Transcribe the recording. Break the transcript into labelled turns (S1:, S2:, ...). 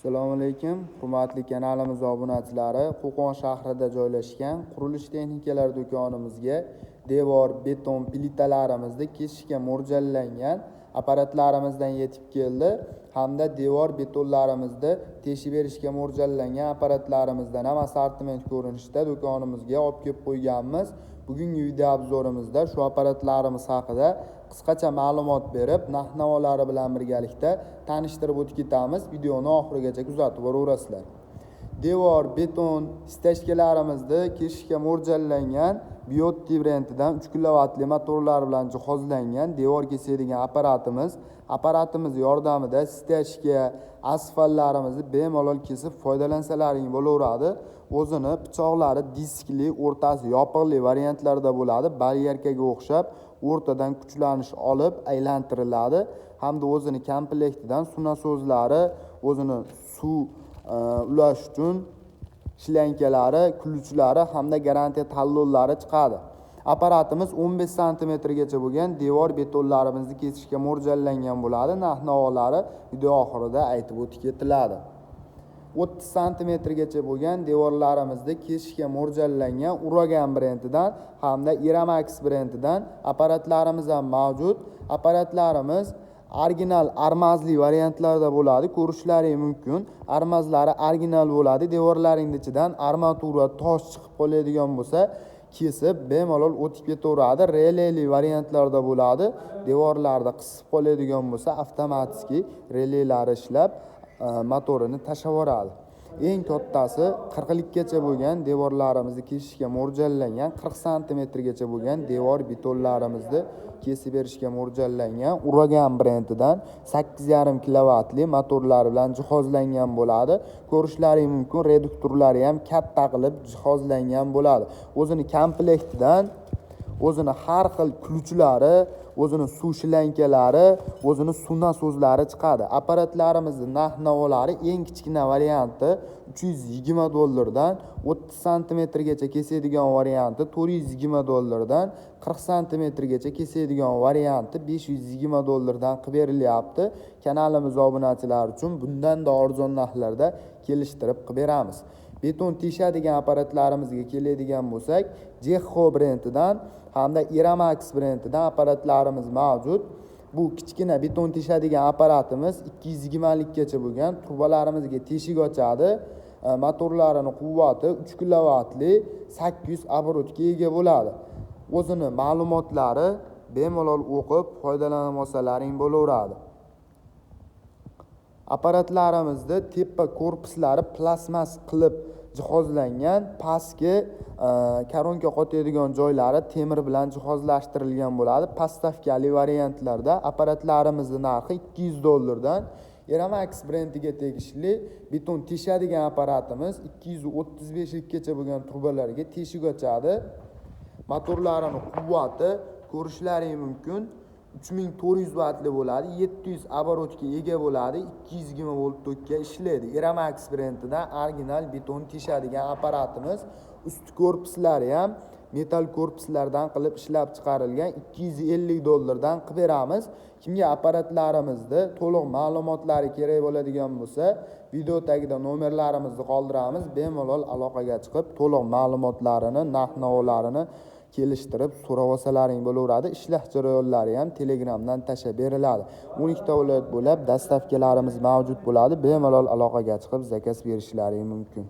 S1: Assalomu alaykum, hurmatli kanalimiz obunachilari. Qo'qon shahrida joylashgan qurilish texnikalari do'konimizga devor, beton plitalarimizni kesishga mo'ljallangan apparatlarimizdan yetib keldi hamda devor betonlarimizni teshib berishga mo'ljallangan apparatlarimizdan ham assortiment ko'rinishida do'konimizga olib kelib qo'yganmiz. Bugungi video obzorimizda shu apparatlarimiz haqida qisqacha ma'lumot berib, narx-navolari bilan birgalikda tanishtirib o'tib ketamiz. Videoni oxirigacha kuzatib boraverasizlar. Devor, beton stachkalarimizni kesishga mo'ljallangan Biotti brendidan 3 kilovatli motorlar bilan jihozlangan devor kesadigan apparatimiz. Apparatimiz yordamida stachka, asfaltlarimizni bemalol kesib foydalansalaring bo'laveradi. O'zini pichoqlari diskli, o'rtasi yopiqli variantlarda bo'ladi. Balyarkaga o'xshab o'rtadan kuchlanish olib aylantiriladi hamda o'zini komplektidan suv nasozlari, o'zini suv ulash uchun shlankalari, ключlari hamda garantiya talonlari chiqadi. Apparatimiz 15 santimetrgacha bo'lgan devor betonlarimizni kesishga mo'ljallangan bo'ladi. Narx-navolari video oxirida aytib o'tib ketiladi. 30 santimetrgacha bo'lgan devorlarimizni kesishga mo'ljallangan Uragan brendidan hamda Iramax brendidan apparatlarimiz ham mavjud. Apparatlarimiz original armazli variantlarda bo'ladi. Ko'rishlaring mumkin. Armazlari original bo'ladi. Devorlaring ichidan armatura tosh chiqib qoladigan bo'lsa, kesib bemalol o'tib ketaveradi. Releli variantlarda bo'ladi. Devorlarda qisib qoladigan bo'lsa, avtomatik relelari ishlab motorini tashlab yuboradi. Eng kattasi 40likkacha bo'lgan devorlarimizni kesishga mo'ljallangan 40 santimetrgacha bo'lgan devor betonlarimizni kesib berishga mo'ljallangan Uragan brendidan 8,5 kilovatli motorlar bilan jihozlangan bo'ladi. Ko'rishlaring mumkin, reduktorlari ham katta qilib jihozlangan bo'ladi. O'zini komplektidan o'zini har xil ключlari, o'zini suv shlankalari, o'zini suv nasozlari chiqadi. Apparatlarimizni narx-navolari eng kichkina varianti 320 dollardan, 30 santimetrgacha kesadigan varianti 420 dollardan, 40 santimetrgacha kesadigan varianti 520 dollardan qilib berilyapti. Kanalimiz obunachilari uchun bundan-da arzon narxlarda kelishtirib qilib beramiz. Beton teshadigan apparatlarimizga keladigan bo'lsak, Jexo brendidan hamda Iramax brendidan apparatlarimiz mavjud. Bu kichkina beton teshadigan apparatimiz 220likkacha bo'lgan trubalarimizga teshik ochadi. Motorlarini quvvati 3 kilovatli 800 оборотga ega bo'ladi. O'zini ma'lumotlari bemalol o'qib foydalanib olsalaring bo'laveradi. Apparatlarimizda tepa korpuslari plastmas qilib jihozlangan, pastki koronka qotadigan joylari temir bilan jihozlashtirilgan bo'ladi. Podstavkali variantlarda apparatlarimizning narxi 200 dollardan. Iramax brendiga tegishli beton teshadigan apparatimiz 235likkacha bo'lgan trubalarga teshik ochadi. Motorlarini quvvati ko'rishlaring mumkin. 3400 vatli bo'ladi, 700 оборотga ega bo'ladi, 220 volt tokka ishlaydi. Iramax brendidan original beton teshadigan apparatimiz. Usti korpuslari ham metal korpuslardan qilib ishlab chiqarilgan, 250 dollardan qilib beramiz. Kimga apparatlarimizni to'liq ma'lumotlari kerak bo'ladigan bo'lsa, video tagida nomerlarimizni qoldiramiz. Bemalol aloqaga chiqib, to'liq ma'lumotlarini, narx-navolarini kelishtirib so'rab olsalaring bo'laveradi. Ishlash jarayonlari ham Telegramdan tashlab beriladi. 12 ta viloyat bo'ylab dastavkalarimiz mavjud bo'ladi. Bemalol aloqaga chiqib zakaz berishlaring mumkin.